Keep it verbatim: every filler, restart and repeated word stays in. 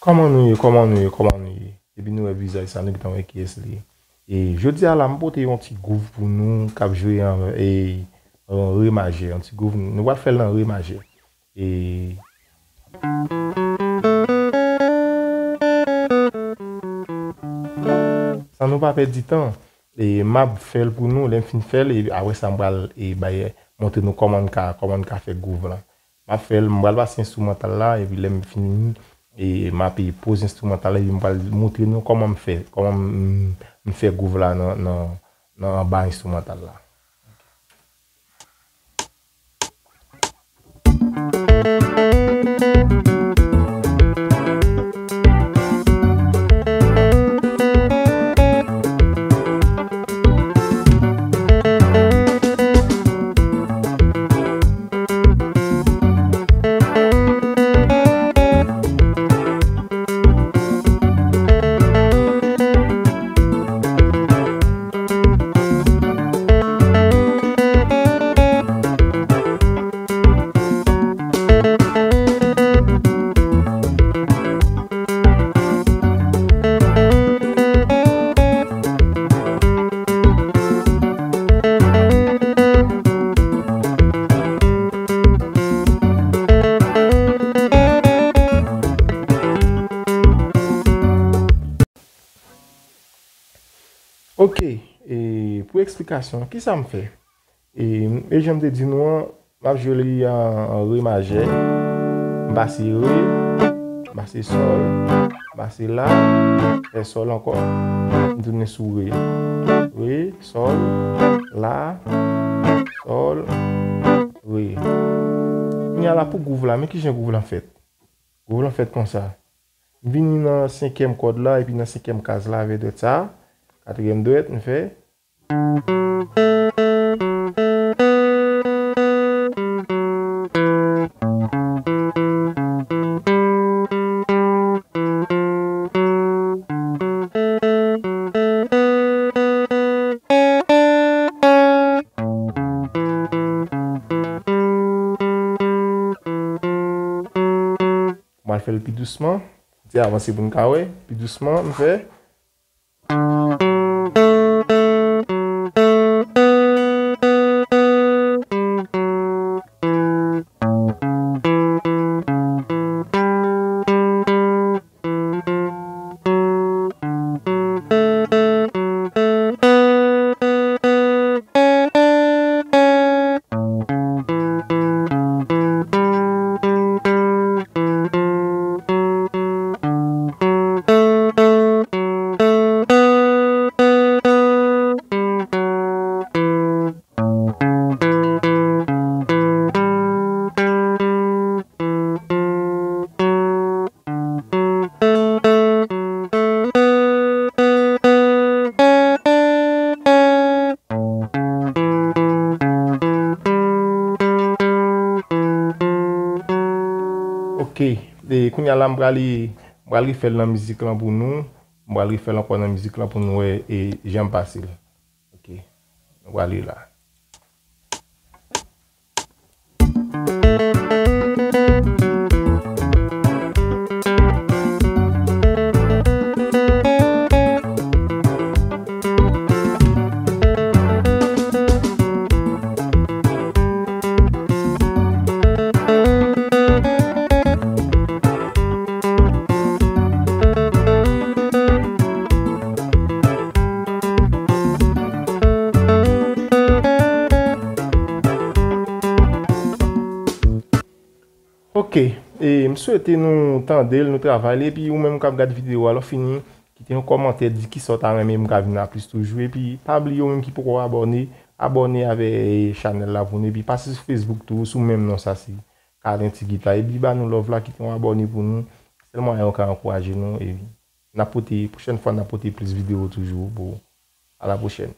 Kòman nou ye, kòman nou ye, kòman nou ye? Depi nou wè vizaj sa, nou gentan wè kiyès li ye. E jodi a la, m pote yon ti gwouv pou nou k ap jwe an, e, an re majè, yon ti gwouv, nou pral fè l nan re majè. E san nou pa pèdi tan, e m ap fè l pou nou, lè m fin fè l, e apre sa m pral, e, bay, montre nou kòman n ka, kòman n ka fè gwouv lan. M ap fè l, m pral pase enstrimantal la, epi lè m fini, e m ap, e, poze enstrimantal la, epi m pral montre nou kòman m fè, kòman m, m fè gwouv la nan, nan, nan anba enstrimantal la. Ok, e pou eksplikasyon, kisa m fè? E, e jan m te di nou an, m ap jwe li an, an re majè. M pase re, m pase sòl, m pase la, fè sòl ankò. M tounen sou re. Re, sòl, la, sòl, re. Kounye a la pou gwouv la, men kijan gwouv lan fèt? Gwouv lan fèt konsa. M vini nan senkyèm kòd la, epi nan senkyèm kaz la avè dwèt sa. Katriyèm dwèt, m fè. M al fè l pi dousman. Ti avanse pou n ka wè. Pi dousman, m fè. Ok. E kounye a la, m pral, m pral refè l nan mizik lan pou nou. M pral refè l ankò nan mizik lan pou nou wè, e, jan m pase l. Ok. Nou prale la. Ok, e m swete nou tande l, nou travay li, epi ou menm k ap gad videyo a, lè w fini, kite yon kòmantè, di kisa w ta renmen m ka vin la plis toujou, epi pa bliye ou menm ki poko abòne, abòne avè, e, chanèl la pou nou, epi pase sou Facebook tou, sou menm non sa, se Carlin Ti Gita, epi ba nou love la, kite yon abòne pou nou, sèl mwayen ou ka ankouraje nou, e n ap pote, pwochèn fwa n ap pote plis videyo toujou pou, a la pwochèn.